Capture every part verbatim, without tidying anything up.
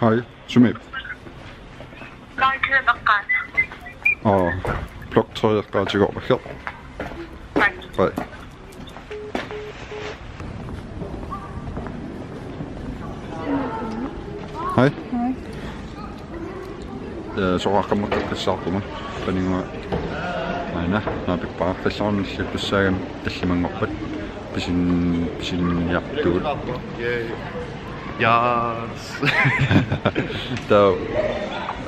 Hej, sumip? Hej, køn og græs. Og blok tre, jeg skal til at gå. Hej. Hej. Hej. Hej. Ja, så rækker man det, så kommer. Aina, naapippaarfissaarnissi tussaagami tallimanngorpat pisin-, pisinniartugut. Yes. Taava,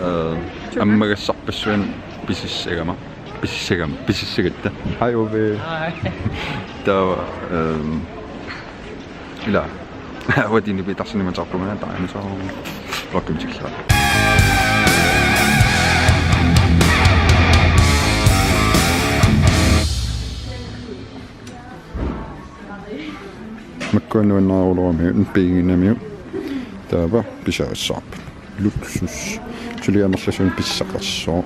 eh, ammagassarpassuarnik pisissagama. Pisissagama. Pisissagatta. Hej, Ove. Hej. Taava, eh, ila. Uatini pitarsinima tarpunga taanso. Welcome to the show. Makkua nuannaaruloramiuk, piiginamiuk. Taava pisaassaarput. Luksus. Suli amerlasuunik pissaqarsoq.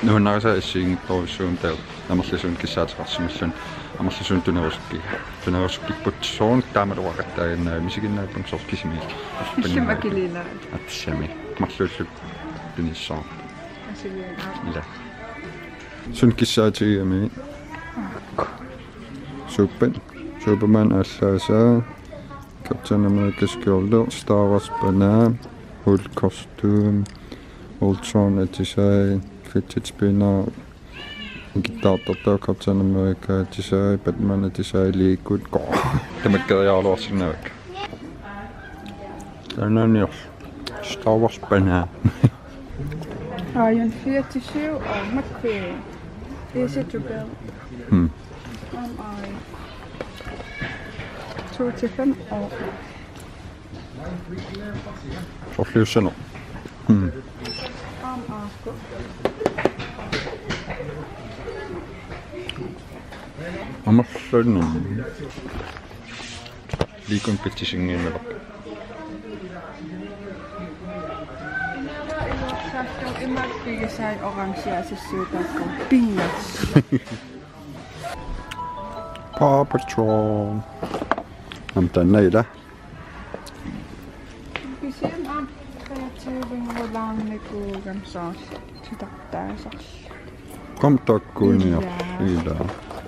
Nuannarisai assigiinngitsorujussuuvoq taava. Amerlasuunik kissaateqarsimalluni. Amerlasuunik tunerusukkiga. Tunerusukkippugut soorunami taama oqaqattaaginnaa misiginnaappunga soorlu kisimiik. Illimmi akiliinera. Atsami. Marluulluta tunissaa. Assigiinngitsoq. Ila. Suut kissaatigigamiuk? Suuppat? Superman aallaasaa. Captain America skjoldeq, Star Wars banaa, Hulk costume, Ultron atisai, fidget spinner, guitar, Captain America atisai, Batman atisai, Lego, ko. Tamakkeriaaluarsinnaavakka. Taannaanior. Star Wars banaa. Iron fireogtyve og McQueen. Easy to build. Hmm. Om og to til fem år. Sorliussano. Hmm. Om og. Amerlannut. Liikun pitsisinngiinnarpoq. Imaappigisai orange asissuutaakku pingas. Paw Patrol. Am taanna ila. Kisianni aamma treogtyve-nngulaarnikuugami soorlu titartaasarlu. Qam takkuuniarlugu. Ila. Ila.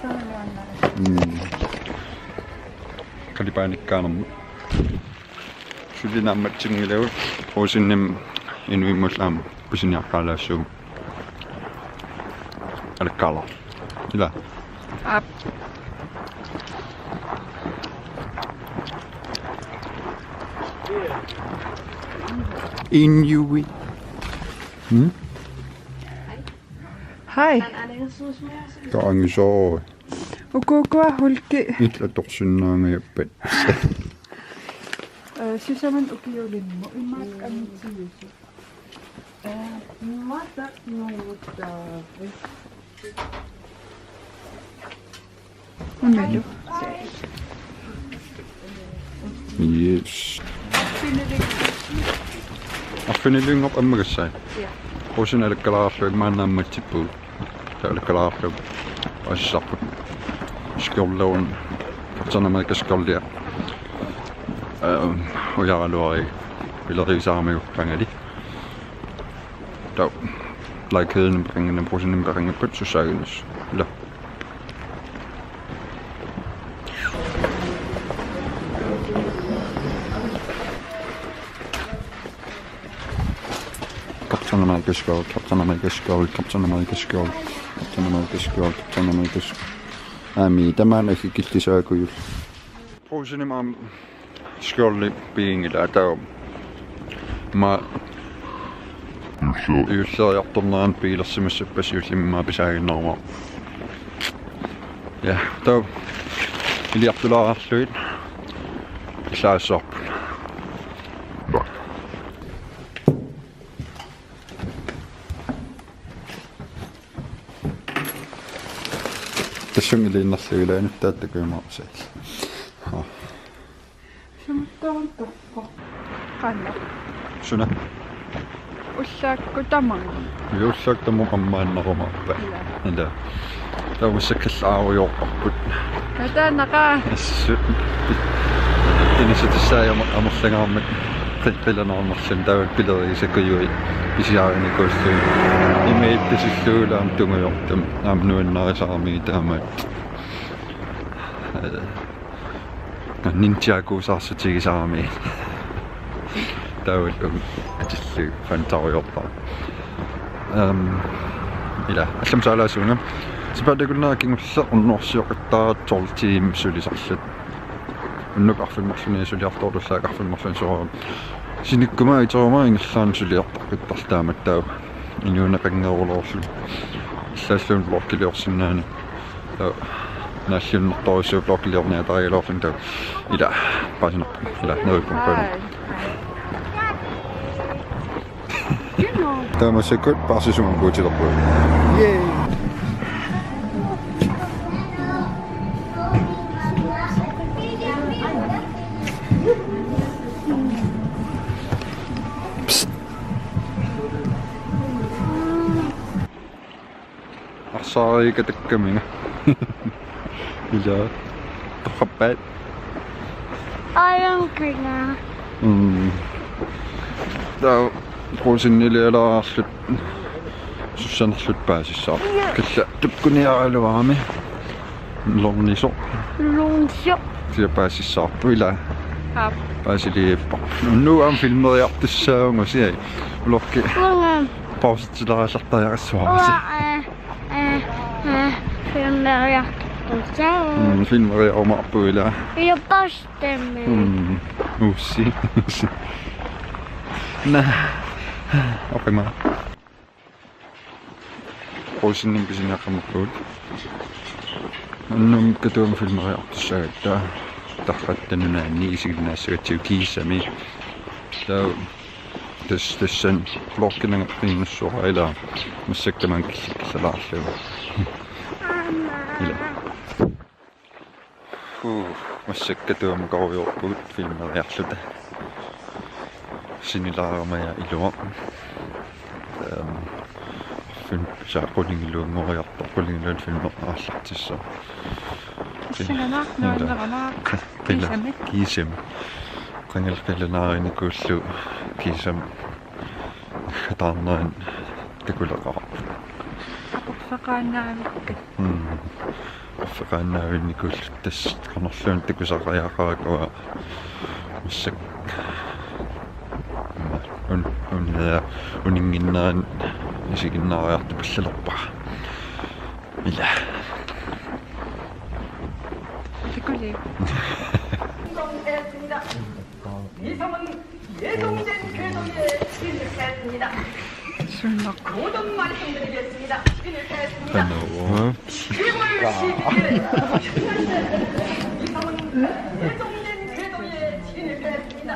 Taamaanna. Mm. Qalipaanikkaanarmut. Suli naammatsinngilagut Brugsenimi inuimmullu aamma pisiniaqqaalaassaagut. Alakkaala. Ila. Aap. Inuit. Hmm? Hej. Taangisoo. Ukukua Hulki. Illit atorsinnaangajappat. Eh, sisamat ukiulimmut imaak angitsigisut. Eh, mata nuutaa. Unalu. Yes. Arfiniliunngorpoq ammagassai. Ja. Quusin alakkalaarlugu immaqa naammatsippugut. Taava alakkalaarlugu. Asissarput. Skjolderunik. Captain America skjoldia. Øhm, ujaraluari. Pilerigisaramiuk qangali. Taava. Like-hedinut peqanngimmat, Brugsenimut peqanngippat sussaaginnassaaq. Ila. Captain America skjold, Captain America skjold, Captain America skjold, Captain America skjold, Captain America skjold. Aamma tamaani kikillisaakujulluni. Brugsenimi aamma skjoldi piginngilaa taava. Immaqa juulleriartornerani pigilersimassappassi juullimmi immaqa pisaaginnaruma. Ja, taava iliartulaarlugit illaassavarput. Tassunga iliinnarlugu ilaanut taattakujumaarsai. Sumuttuarun torpoq. Qanoq? Suna? Ullaakkut tamarmik. Ullaakkut tamarmik ammaannarumaarpat. Ila. Ila. Taava massakkut killaarujoorparput. Kataanaqa. Assut. Inissitissaajamak amerlangaarmat. Qi-, qilanaarnerluni taava pilerigisakujui pisiarinikuullugit. Imaattusillugu aamma tungujortumik aamma nuannarisarami taamaat. Ninjakuusaarsutigisarami. Taavalu atillugit Fantarujoorpara. Ehm, ila, allamik saalaassuunga. Sapaatip akunnera kingulleq unnuarsioqattaartoq tolv tiimit sulisarluta. Unnuk arfineq-marlunni suliartorluta, ullaaq arfineq-marlunni soorunami. Sinikkuma iteruma ingerlaannaq suliartoqqittarluta taamatut taava. Inuuneqanngikkaluarluni. Illaalluunniit vloggiliorsinnaaneq. Taava naalliunnertorujussuuvoq vloggiliorniaraluarluni taava. Ila, paasinarpoq. Ila, neriuppunga. Taava massakkut paarsisuunga puutilerpugut. Yay! Psst. Arsaarikatakkaminga. Ila. Torrappaat. Ajankina. Mm. Taava Roseniilialaarluta sussanerluta paasissaaq. Ja. Kalla tukkuniaraluarami. Lornisoq. Lornisoq. Sia paasissaarpoq ila. Aap. Paasiliippoq. Unnuk aamma filmeriartussaavunga sia. Ulorki. Uanga. Pausitsilaarallartariaqassuarasi. Uanga, eh, eh, eh, filmeriartussaavunga. Mm, filmeriarumaarpugut ila. Ja, paasitami. Mm, uussi. Naa. Oqima. Rosenimik pisiniaqqammerpugut. Unnuk Katuami filmeriartussagatta. Tarratta Nunaanni isiginnaassagatsigu Kiisami. Taava tas-, tassani vlogginanga qiinnassuara ila massakkut tamaanga killikkallalaarlugu. Ila. Huu, massakkut Katuami korujoorpugut filmeriarluta. Sinilaarama ja iluaq. Ehm, film saa qulingiluanngoriartoq, qulingiluanut filmi aallartissaaq. Issanganaq, nuannerunaq. Qila-, Kiisami. Kiisami. Qangali qilanaarinikuullugu Kiisami. Taarnaan takuleqaaq. Aporfeqaannaavikka. Mm. Aporfeqaannaavinnikuulluta tassa qanorluunniit takusariaqarpara massakkut. Un-, un-, ja, uninnginnerani isiginnaariartupallallerpara. Ila. Takuliuk. 이성은 예정된 궤도에 진입했습니다. 술 먹고. 모든 말씀드리겠습니다. 진입했습니다. Hello. Huh? 이성은 예정된 궤도에 진입했습니다.